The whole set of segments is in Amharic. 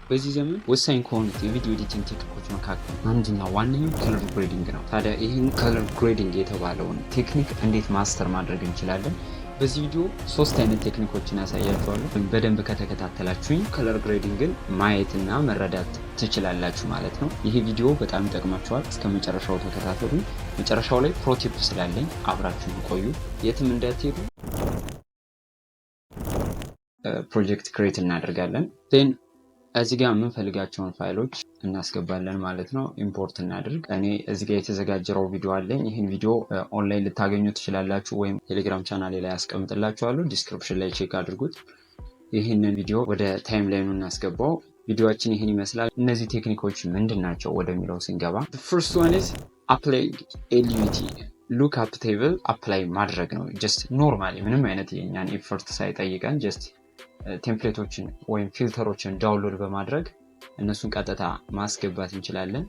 በዚህ ዘመን ወሳኝ ከሆኑት የቪዲዮ editing ቴክኒኮች መካከል አንዱና ዋነኛው color grading ነው። ታዲያ ይህን color grading የተባለውን ቴክኒክ እንዴት master ማድረግ እንችላለን? በዚህ ቪዲዮ ሶስት አይነት ቴክኒኮችን አሳያችኋለሁ። በደንብ ከተከታተላችሁኝ color grading ን ማየትና መረዳት ትችላላችሁ ማለት ነው። ይሄ ቪዲዮ በጣም ይጠቅማችኋል። እስከ መጨረሻው ተከታተሉ። መጨረሻው ላይ pro tip ስላለኝ አብራችሁኝ ቆዩ፣ የትም እንዳትሄዱ። Project create እናደርጋለን። Then እዚህ ጋር የምንፈልጋቸውን ፋይሎች እናስገባለን ማለት ነው። Import እናድርግ። እኔ እዚህ ጋር የተዘጋጀ raw ቪዲዮ አለኝ። ይህን ቪዲዮ ኦንላይን ልታገኙ ትችላላችሁ፣ ወይም ቴሌግራም ቻናሌ ላይ አስቀምጥላችኋለሁ። Description ላይ check አድርጉት። ይህንን ቪዲዮ ወደ timeline ኑ እናስገባው። ቪዲዮአችን ይህን ይመስላል። እነዚህ ቴክኒኮች ምንድን ናቸው ወደሚለው ስንገባ፣ first one is applying LUT፣ look up table apply ማድረግ ነው። Just normally ምንም አይነት የኛን effort ሳይጠይቀን just template ኦችን ወይም filter ኦችን download በማድረግ እነሱን ቀጥታ ማስገባት እንችላለን።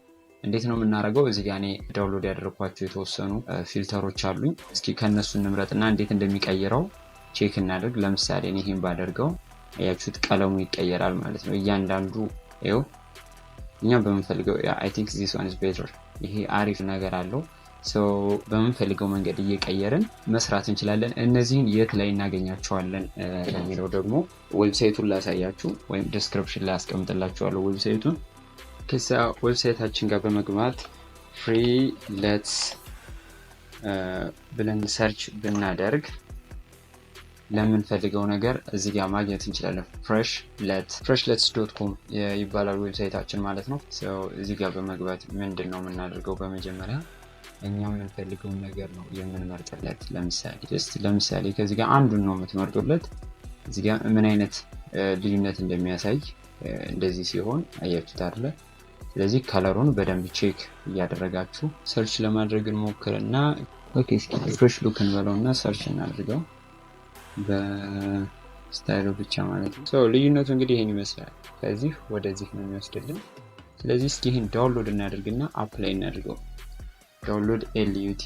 እንዴት ነው የምናደርገው? እዚህ ጋ እኔ download ያደረግኳቸው የተወሰኑ filter ኦች አሉኝ። እስኪ ከእነሱ እንምረጥና እንዴት እንደሚቀይረው check እናድርግ። ለምሳሌ እኔ ይህን ባደርገው አያችሁት፣ ቀለሙ ይቀየራል ማለት ነው። እያንዳንዱ ይኸው እኛ በምንፈልገው፣ I think this one is better፣ ይሄ አሪፍ ነገር አለው። በምንፈልገው መንገድ እየቀየርን መስራት እንችላለን። እነዚህን የት ላይ እናገኛቸዋለን ለሚለው ደግሞ website ኡን ላሳያችሁ ወይም description ላይ አስቀምጥላችኋለሁ website ኡን። ከዛ website ኣችን ጋር በመግባት free LUTs ብለን search ብናደርግ ለምንፈልገው ነገር እዚህ ጋር ማግኘት እንችላለን። Fresh LUT፣ freshluts.com ይባላል website ኣችን ማለት ነው። እዚህ ጋር በመግባት ምንድን ነው የምናደርገው? በመጀመሪያ እኛ የምንፈልገውን ነገር ነው የምንመርጥለት። ለምሳሌ just ለምሳሌ ከዚህ ጋር አንዱን ነው የምትመርጡለት። እዚህ ጋር ምን አይነት ልዩነት እንደሚያሳይ እንደዚህ ሲሆን አያችሁት አይደለ? ስለዚህ color ኡን በደንብ check እያደረጋችሁ search ለማድረግ እንሞክርና፣ okay፣ እስኪ fresh look እንበለው እና search እናድርገው በ style ኡ ብቻ ማለት ነው። ልዩነቱ እንግዲህ ይህን ይመስላል። ከዚህ ወደዚህ ነው የሚወስድልን። ስለዚህ እስኪ ይህን download እናድርግና apply እናድርገው። Download LUT።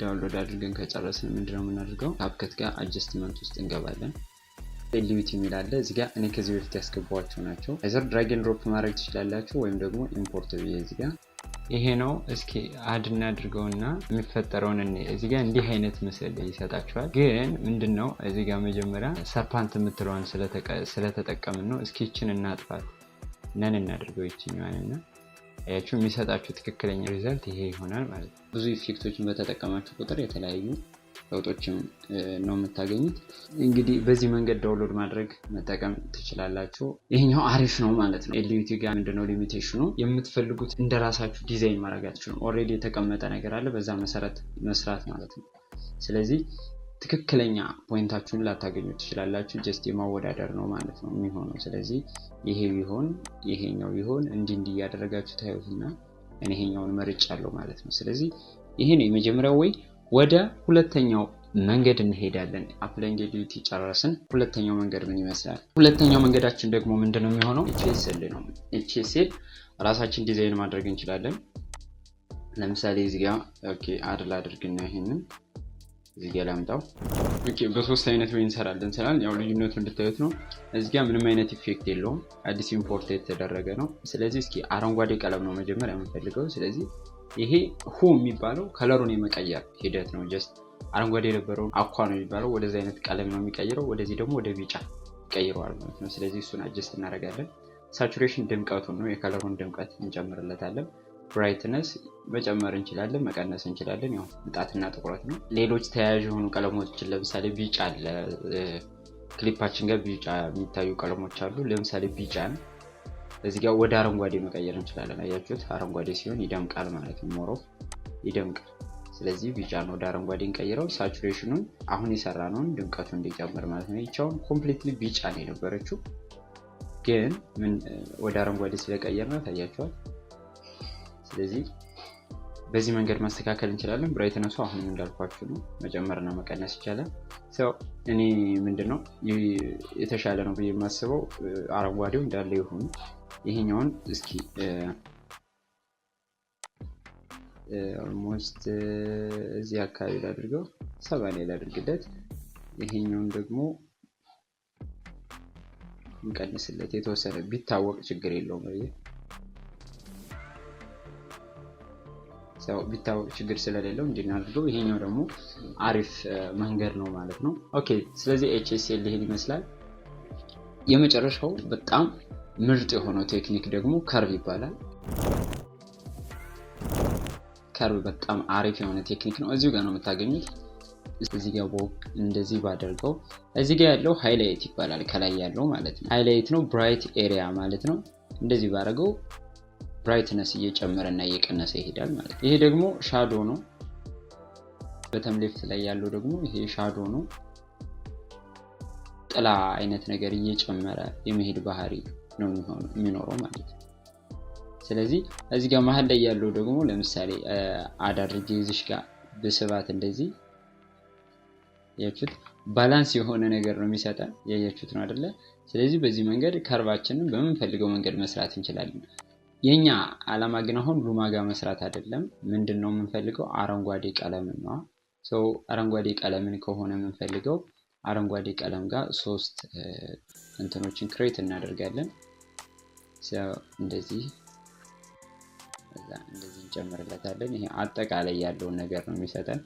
Download አድርገን ከጨረስን ምንድነው የምናደርገው? CapCut ጋር adjustment ውስጥ እንገባለን። LUT የሚል አለ እዚህ ጋር፣ እኔ ከዚህ በፊት ያስገባኋቸው ናቸው። Either drag and drop ማድረግ ትችላላችሁ ወይም ደግሞ import ብዬ እዚህ ጋር ይሄ ነው። እስኪ add እናድርገውና የሚፈጠረውን እኔ እዚህ ጋር እንዲህ አይነት ምስል ይሰጣችኋል። ግን ምንድን ነው፣ እዚህ ጋር መጀመሪያ serpent የምትለዋን ስለተጠቀምን ነው። እስኪ ይችን እናጥፋት፣ none እናድርገው ይችኛዋን እና አያችሁ፣ የሚሰጣችሁ ትክክለኛ result ይሄ ይሆናል ማለት ነው። ብዙ effect ኦችን በተጠቀማችሁ ቁጥር የተለያዩ ለውጦችም ነው የምታገኙት። እንግዲህ በዚህ መንገድ download ማድረግ መጠቀም ትችላላችሁ። ይሄኛው አሪፍ ነው ማለት ነው። LUT ጋር ምንድነው limitation ኑ? የምትፈልጉት እንደ ራሳችሁ ዲዛይን ማድረግ አትችሉም። Already የተቀመጠ ነገር አለ፣ በዛ መሰረት መስራት ማለት ነው። ስለዚህ ትክክለኛ point ኣችሁን ላታገኙ ትችላላችሁ። Just የማወዳደር ነው ማለት ነው የሚሆነው። ስለዚህ ይሄ ቢሆን፣ ይሄኛው ቢሆን፣ እንዲህ እንዲህ እያደረጋችሁ ታዩትና እኔ ይሄኛውን መርጫለሁ ማለት ነው። ስለዚህ ይሄ ነው የመጀመሪያው way። ወደ ሁለተኛው መንገድ እንሄዳለን። Applying LUT ጨረስን። ሁለተኛው መንገድ ምን ይመስላል? ሁለተኛው መንገዳችን ደግሞ ምንድን ነው የሚሆነው? HSL ነው። HSL ራሳችን ዲዛይን ማድረግ እንችላለን። ለምሳሌ እዚህ ጋ okay add ላድርግና ይሄንን እዚህ ጋ ላምጣው። Okay፣ በሶስት አይነት way እንሰራለን ስላል ያው ልዩነቱ እንድታዩት ነው። እዚህ ጋ ምንም አይነት effect የለውም። አዲስ import የተደረገ ነው። ስለዚህ እስኪ አረንጓዴ ቀለም ነው መጀመሪያ የምንፈልገው። ስለዚህ ይሄ hue የሚባለው color ኡን የመቀየር ሂደት ነው። Just አረንጓዴ የነበረውን aqua ነው የሚባለው፣ ወደዚህ አይነት ቀለም ነው የሚቀይረው። ወደዚህ ደግሞ ወደ ቢጫ ይቀይረዋል ማለት ነው። ስለዚህ እሱን adjust እናደርጋለን። Saturation ድምቀቱን ነው፣ የ color ኡን ድምቀት እንጨምርለታለን። Brightness መጨመር እንችላለን፣ መቀነስ እንችላለን። ያው ንጣትና ጥቁረት ነው። ሌሎች ተያያዥ የሆኑ ቀለሞችን ለምሳሌ ቢጫ አለ። ክሊፓችን ጋር ቢጫ የሚታዩ ቀለሞች አሉ። ለምሳሌ ቢጫን እዚህ ጋር ወደ አረንጓዴ መቀየር እንችላለን። አያችሁት? አረንጓዴ ሲሆን ይደምቃል ማለት ነው። More of ይደምቃል። ስለዚህ ቢጫን ወደ አረንጓዴ እንቀይረው። Saturation ኑን አሁን የሰራነውን ድምቀቱ እንዲጨምር ማለት ነው። ይቻውን completely ቢጫ ነው የነበረችው፣ ግን ምን ወደ አረንጓዴ ስለቀየርነው ታያችኋል። ስለዚህ በዚህ መንገድ ማስተካከል እንችላለን። Brightness ኡ አሁንም እንዳልኳችሁ ነው፣ መጨመርና መቀነስ ይቻላል። So እኔ ምንድን ነው የተሻለ ነው ብዬ የማስበው አረንጓዴው እንዳለ ይሁን። ይሄኛውን እስኪ almost እዚህ አካባቢ ላድርገው፣ 70 ላይ ላድርግለት። ይሄኛውን ደግሞ እንቀንስለት የተወሰነ፣ ቢታወቅ ችግር የለውም። So ቢታወቅ ችግር ስለሌለው እንዲናድርገው። ይሄኛው ደግሞ አሪፍ መንገድ ነው ማለት ነው። Okay፣ ስለዚህ HSL ይሄን ይመስላል። የመጨረሻው በጣም ምርጥ የሆነው technique ደግሞ curve ይባላል። Curve በጣም አሪፍ የሆነ technique ነው። እዚሁ ጋር ነው የምታገኙት። እዚህ ጋር እንደዚህ ባደርገው እዚህ ጋር ያለው highlight ይባላል። ከላይ ያለው ማለት ነው፣ highlight ነው፣ bright area ማለት ነው። እንደዚህ ባደርገው brightness እየጨመረ እና እየቀነሰ ይሄዳል ማለት ነው። ይሄ ደግሞ shadow ነው። Bottom left ላይ ያለው ደግሞ ይሄ shadow ነው። ጥላ አይነት ነገር እየጨመረ የመሄድ ባህሪ ነው የሚኖረው ማለት ነው። ስለዚህ እዚህ ጋር መሀል ላይ ያለው ደግሞ ለምሳሌ add አድርጌ እዚሽ ጋር ብስባት እንደዚህ ያያችሁት balance የሆነ ነገር ነው የሚሰጠን። ያያችሁት ነው አይደለ? ስለዚህ በዚህ መንገድ curve ኣችንን በምንፈልገው መንገድ መስራት እንችላለን። የኛ አላማ ግን አሁን luma ጋር መስራት አይደለም። ምንድን ነው የምንፈልገው? አረንጓዴ ቀለምን ነው። So አረንጓዴ ቀለምን ከሆነ የምንፈልገው አረንጓዴ ቀለም ጋር ሶስት እንትኖችን create እናደርጋለን። እንደዚህ እንደዚህ እንጨምርለታለን። ይሄ አጠቃላይ ያለውን ነገር ነው የሚሰጠን።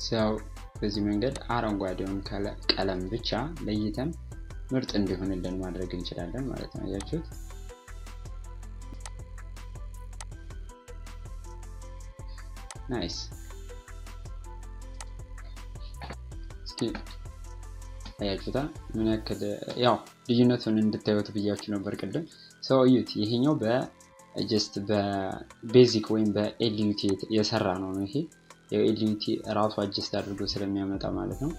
So በዚህ መንገድ አረንጓዴውን ቀለም ብቻ ለይተን ምርጥ እንዲሆንልን ማድረግ እንችላለን ማለት ነው። አያችሁት? Nice። እስኪ አያችሁታ ምን ያክል፣ ያው ልዩነቱን እንድታዩት ብያችሁ ነበር ቅድም። So እዩት። ይሄኛው በ just በ basic ወይም በ LUT የሰራ ነው ይሄ የ LUT ራሱ adjust አድርጎ ስለሚያመጣ ማለት ነው።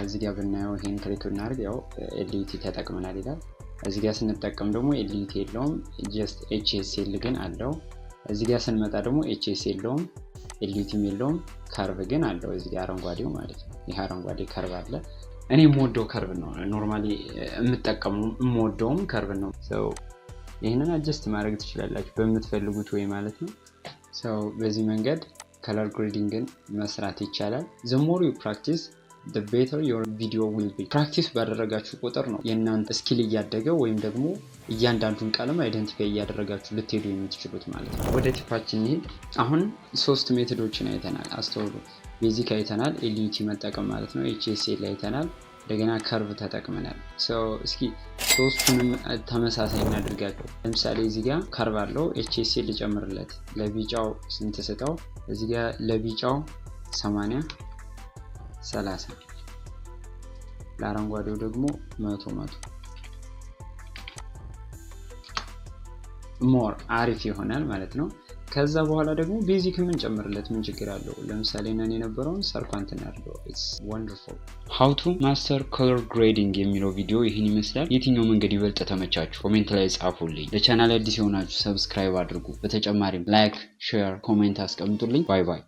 እዚህ ጋር ብናየው፣ ይሄን click ብናደርግ ያው LUT ተጠቅመናል ይላል። እዚህ ጋር ስንጠቀም ደግሞ LUT የለውም፣ just HSL ግን አለው። እዚህ ጋር ስንመጣ ደግሞ HSL የለውም፣ LUT ም የለውም፣ curve ግን አለው። እዚህ ጋር አረንጓዴው ማለት ነው። ይህ አረንጓዴ curve አለ። እኔ የምወደው curve ነው። Normally የምጠቀመው የምወደውም curve ነው። So ይህንን adjust ማድረግ ትችላላችሁ በምትፈልጉት way ማለት ነው። So በዚህ መንገድ color grading ን መስራት ይቻላል። The more you practice, better your video will be። Practice ባደረጋችሁ ቁጥር ነው የእናንተ skill እያደገ ወይም ደግሞ እያንዳንዱን ቀለም identify እያደረጋችሁ ልትሄዱ የምትችሉት ማለት ነው። ወደ tip ኣችን እንሂድ። አሁን ሶስት method ኦችን አይተናል። አስተውሉ። Basic አይተናል፣ LUT መጠቀም ማለት ነው። HSL አይተናል፣ እንደገና curve ተጠቅመናል። እስኪ ሶስቱንም ተመሳሳይ እናድርጋቸው። ለምሳሌ እዚህ ጋር curve አለው፣ HSL ልጨምርለት። ለቢጫው ስንት ስጠው? እዚህ ጋር ለቢጫው 80 30፣ ለአረንጓዴው ደግሞ 100 100፣ more አሪፍ ይሆናል ማለት ነው። ከዛ በኋላ ደግሞ basic የምንጨምርለት ምን ችግር አለው? ለምሳሌ none የነበረውን serpent እናድርገው። It's wonderful። How to master color grading የሚለው ቪዲዮ ይህን ይመስላል። የትኛው መንገድ ይበልጥ ተመቻችሁ? Comment ላይ ጻፉልኝ። ለቻናል አዲስ የሆናችሁ subscribe አድርጉ። በተጨማሪም like፣ share፣ comment አስቀምጡልኝ። Bye bye።